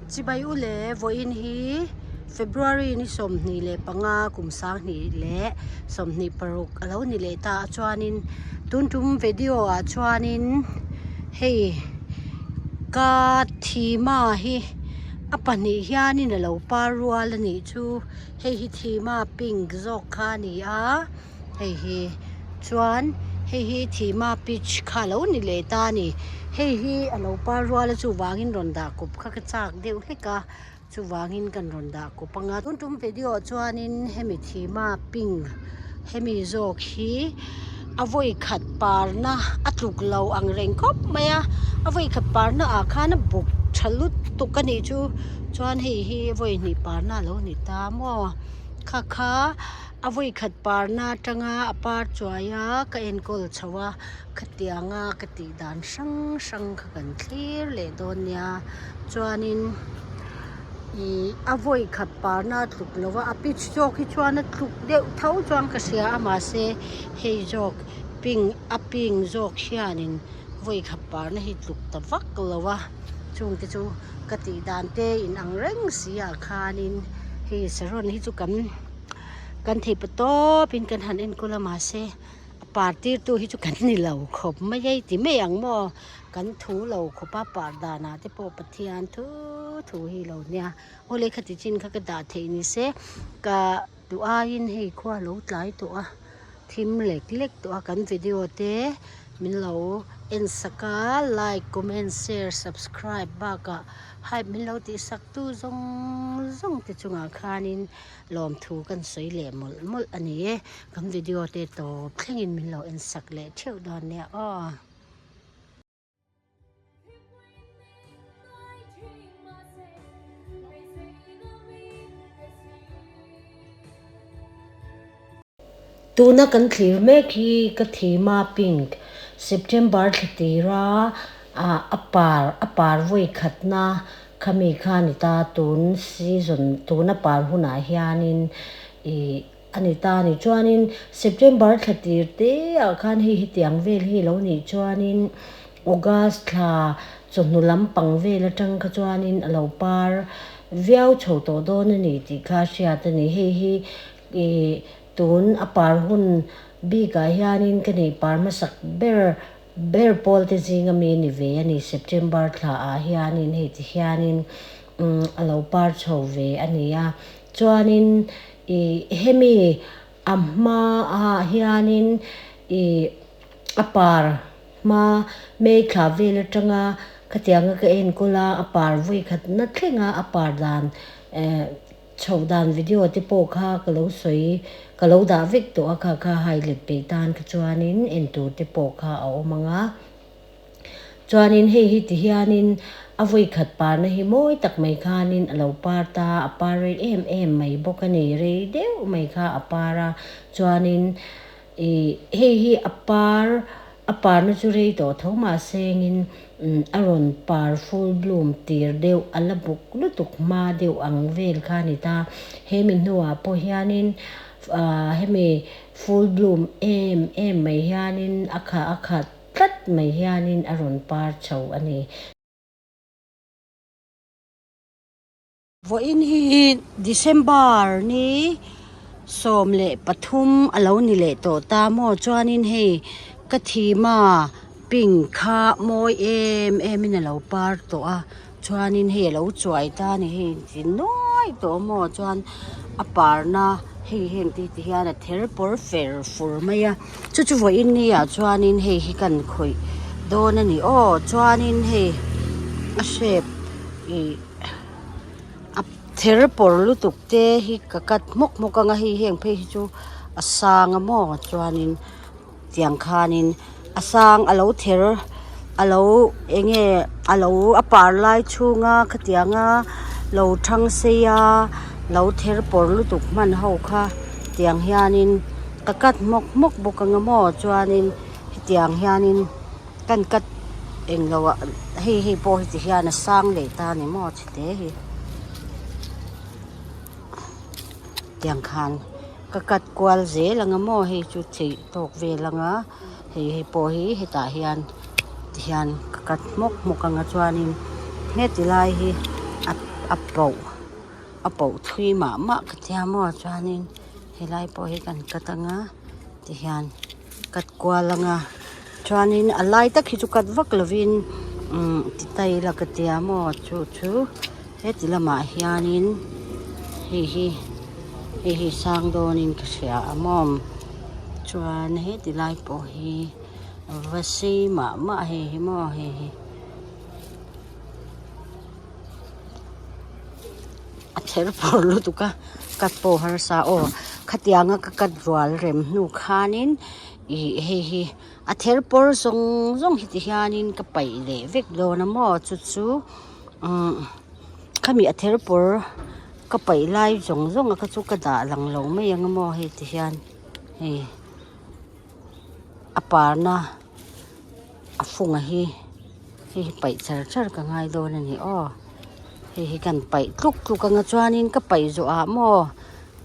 Chibai u le vawiin hi February ni 25 kum 2026 a lo ni leh ta a chuanin tun tum video ah chuanin hei ka thima hi a pahnih hianin a lo par rual a nih chu hei hi thima pink zawk kha a ni a. Hei hi chuan hei hi thima peach kha a lo ni leh ta a ni hei hi a lo par rual a chuvangin rawn dah kawp kha ka chak deuh hlek a chuvangin kan rawn dah kawp ang a tun tum video ah chuanin hemi thima pink hemi zawk hi a vawi khat parna a tluk lo ang reng khawp mai a a vawi khat parna ah khan a buk tha lutuk a nih chu chuan hei hi vawi hnih parna a lo ni ta maw kha kha. A vawi khat parna atanga a par chuai a ka enkawl chho a khatianga ka tih dan hrang hrang kha kan thlir leh dawn nia chuanin ih a vawi khat parna a tluk lo a a pitch zawk hi chuan a tluk deuh tho chuan ka hria a mahse hei zawk pink a pink zawk hianin vawi khat parna hi tluk ta vak lo a chungte chu ka tih dan te inang reng si ah khanin hei saron hi chu kan. Kan thei pa tawp in kan han enkawl a mahse a par tir tu hi chu kan ni lo khawp mai a ti mai ang maw kan thu lo khawp a par dan ah te pawh Pathian thu thu hi lo nia aw lei khati chin kha ka dah theih ni se ka duh aiin hei khua a lo tlai tawh a thim lek lek tawh a kan video te min lo en sak a like comment share subscribe bakah hype min lo tih sak tu zawng zawng te chungah khanin. Lawmthu kan sawi leh mawlh mawlh a ni e. Kan video te tawp thlengin min lo en sak leh theuh dawn nia aw. Tuna kan thlir mek hi ka thima pink September thla tira a par a par vawi khatna Khami kha a ni ta, tun season tuna par hunah hianin ih a ni ta a ni. Chuanin September thla tir te ah khan hei hetiang vel hi lo nih chuanin August thla chawhnu lampang vel atang kha chuanin a lo par viau chho tawh dawn a ni tih kha a hriat a ni. Hei hi ih tun a par hun bikah hianin ka neih par hmasak ber Ber pawl te zinga mi ni ve a ni. September thla ah hianin hei ti hianin a lo par chho ve a ni a. Chuanin ih hemi a hma ah hianin ih a par hma May thla vel atanga khatianga ka enkawl a, a par vawi khatna thleng a, a par dan eh Chhoh dan video te pawh kha ka lo sawi, ka lo dah vek tawh a, kha kha hai let peih tan kha chuanin en tur te pawh kha a awm ang a. Chuanin hei hi ti hianin a vawi khat parna hi mawi tak mai khanin a lo par ta, a par rei em em mai bawk a ni, rei deuh mai kha a par a, chuanin Ih, hei hi a par, a parna chu rei tawh tho mah sengin a rawn par full bloom tir deuh, a la buk lutuk hma deuh ang vel kha a ni ta. Hemi hnuah pawh hianin ah hemi full bloom em em mai hianin a kha a khat tlat mai hianin a rawn par chho a ni. Vawiin hi December ni 13 a lo ni leh tawh ta maw chuanin hei ka thima pink kha mawi em em in a lo par tawh a chuanin hei a lo chuai ta a ni hei inti nuai tawh maw chuan a parna hei heng te ti hian a ther pawr fer fur mai a chu chu vawiin ni ah chuanin hei hi kan khawih dawn a ni aw chuanin hei a shape ih. A ther pawr lutuk te hi ka cut hmawk hmawk ang a hei heng phei hi chu a sang a maw chuanin tiang khanin a sang a lo ther a lo eng nge a lo a par lai chhunga khatianga lo thang sei a lo ther pawr lutuk hman ho kha tiang hianin ka cut hmawk hmawk bawk ang a maw chuanin hetiang hianin. Kan cut englo ah hei hei pawh hi ti hian a sang leh ta a ni maw chhete hi tiang khan ka cut kual zel ang a maw hei chu chei tawk vel ang a hei hei pawh hi hetah hian ti hian ka cut hmawk hmawk ang a chuanin heti lai hi a. A pauh a pauh thui mah mah ka tia maw chuanin helai pawh hi kan cut anga tihian cut kual anga chuanin a lai tak hi chu cut vak lovin umm ti ta ila ka tia maw chu chu heti lamah hianin hei hi hei hi sang dawnin ka hria a maw chuan heti lai pawh hi va sei mah mah hei hi maw hei hi. A ther phawrh lutuk a cut pawh harsa aw khatianga ka cut rual rem hnu khanin ih hei hi a ther pawr zawng zawng hi ti hianin ka paih leh vek dawn a maw chu chu umm khami a ther pawr ka paih lai zawng zawng a kha chu ka dah lang lo mai ang a maw hei ti hian hei a parna a funga hi hei hi paih char char ka ngai dawn a ni aw hei hi kan paih tluk tluk anga chuanin ka paih zawh ah maw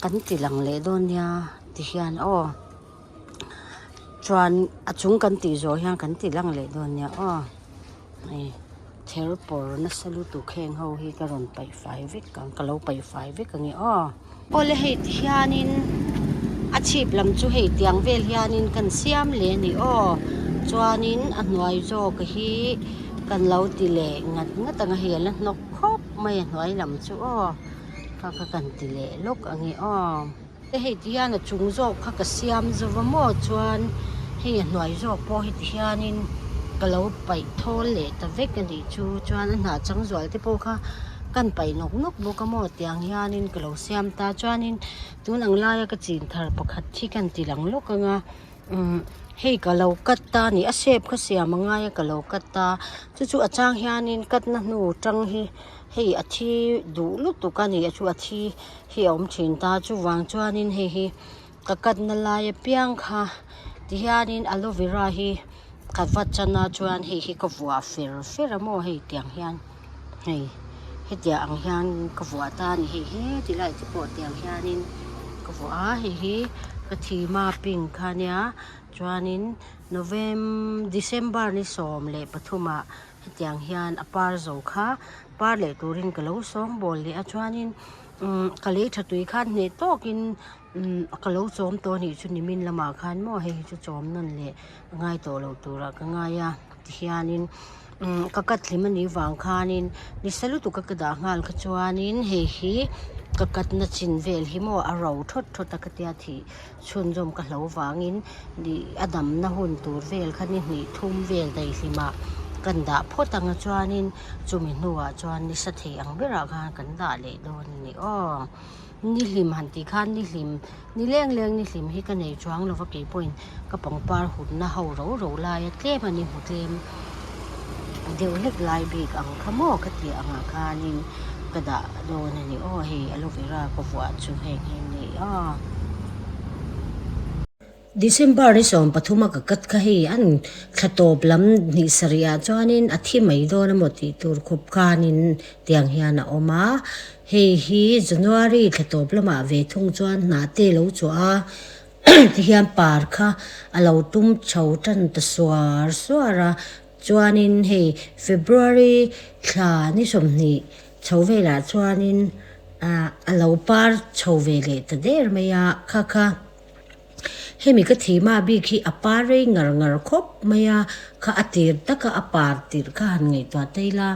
kan ti lang leh dawn nia ti hian aw chuan a chung kan tih zawh hian kan ti lang leh dawn nia aw hei ther pawr nasa lutuk heng ho hi ka rawn paih fai vek ang ka lo paih fai vek ang e aw. Awle hei ti hianin a chhip lam chu hei tiang vel hianin kan siam leh a ni aw chuanin a hnuai zawk hi kan lo ti leh ngat ngat ang a hei a la hnawk khawp mai a hnuai lam chu aw kha kha kan ti leh lawk ang e aw. Hei ti hian a chung zawk kha ka siam zova maw chuan hei a hnuai zawk pawh heti hianin ka lo paih thawl leh ta vek a nih chu chuan a hnah chang zual te pawh kha kan paih nawk nawk bawk a maw tiang hianin ka lo siam ta chuanin tun ang laia ka chin thar pakhat hi kan ti lang lawk ang a umm hei ka lo cut ta a ni a shape kha siam a ngai a ka lo cut ta chu chu a chang hianin cut na hnu tang hi hei a thi duh lutuk a ni a chu a thi hi a awm thin ta chuvang chuanin hei hi ka cut na lai apiang kha tihianin aloe vera hi ka va chan a chuan hei hi ka vuah fer fer a maw hei tiang hian hei hetiang ang hian ka vuah ta a ni hei he ti lai te pawh tiang hianin ka vuah a hei hi ka thima pink kha ania chuanin novem december ni 13 ah hetiang hian a par zo kha par leh turin ka lo sawngbawl leh a chuanin umm ka lei tha tui khan hneh tawkin umm ka lo chawm tawh a nih chu nimin lamah khan maw hei hi chu chawm nawn leh a ngai tawh lo turah ka ngai a tihianin umm ka cut hlim a nih vang khanin nisa lutuk a ka dah nghal kha chuanin hei hi ka cut na chin vel hi maw a ro thawt thawt a ka tia thih chhunzawm ka hlo vangin ih a damna hun tur vel kha ni hnih thum vel daihlimah kan dah phawt ang a chuanin chumi hnuah chuan nisa thei ang berah khan kan dah leh dawn a ni aw ni hlim han tih khan ni hlim ni leng leng ni hlim hi ka nei chuang lova keipawhin ka pangpar hutna ho ro ro laia tlem a ni hmu tlem deuh hlek lai bik ang kha maw ka tih angah khanin ka dah dawn a ni aw hei aloe vera ka vuah chu heng hi a ni aw. December ni 13 a ka cut kha hei an thla tawp lam hnih sarih ah chuanin a thi mai dawn emaw tih tur khup khanin tiang hian a awm a hei hi January thla tawp lamah ve thung chuan hnah te lo chhuah a. Tihian par kha a lo tum chho tan ta suar suar a, chuanin hei February thla ni 20 chho velah chuanin ah a lo par chho ve leh ta der mai a, kha kha hemi ka thihma bik hi a par rei ngar ngar khawp mai a, kha a tir taka a par tirh kha han ngaihtuah ta ila.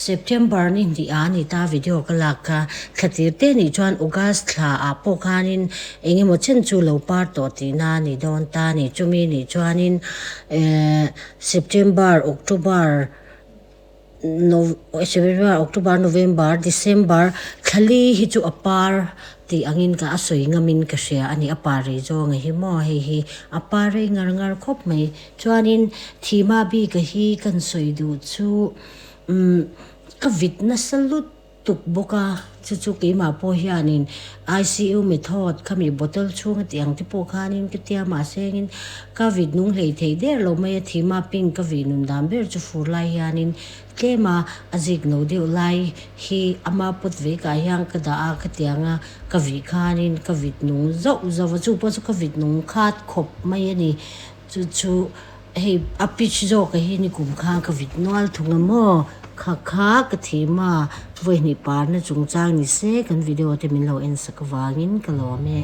September ni hnih a ni ta video ka lak kha thla tir te nih chuan August thla ah pawh khanin eng emaw chen chu lo par tawh tihna a ni dawn ta a ni. Chumi nih chuanin eh September, October, Nov September, October, November, December thla li hi chu a par tih angin ka a sawi ngamin ka hria a ni. A par rei zawng a hi maw hei hi a par rei ngar ngar khawp mai. Chuanin thihma bika hi kan sawi duh chu. Umm ka vit nasa lutuk bawk a, chu chu keimah pawh hianin ICU method khami bottle chhunga tih ang te pawh khanin ka tia mahse engin ka vit nung hlei thei der lo mai a, thihma pink ka vih nun dan ber chu fur lai hianin tlem a a zik no deuh lai hi ama pawt ve kah hian ka dah a ka tiang a ka vih khanin ka vit nung zauh zauh a, chu pawh chu ka vit nung khat khawp mai a ni. Chu chu hei a pitch zawk a hi ni kum khan ka vit nual thung a maw? Kha kha ka thima vawi hnih parna chungchang ni se kan video te min lo en sak avangin ka lawm e.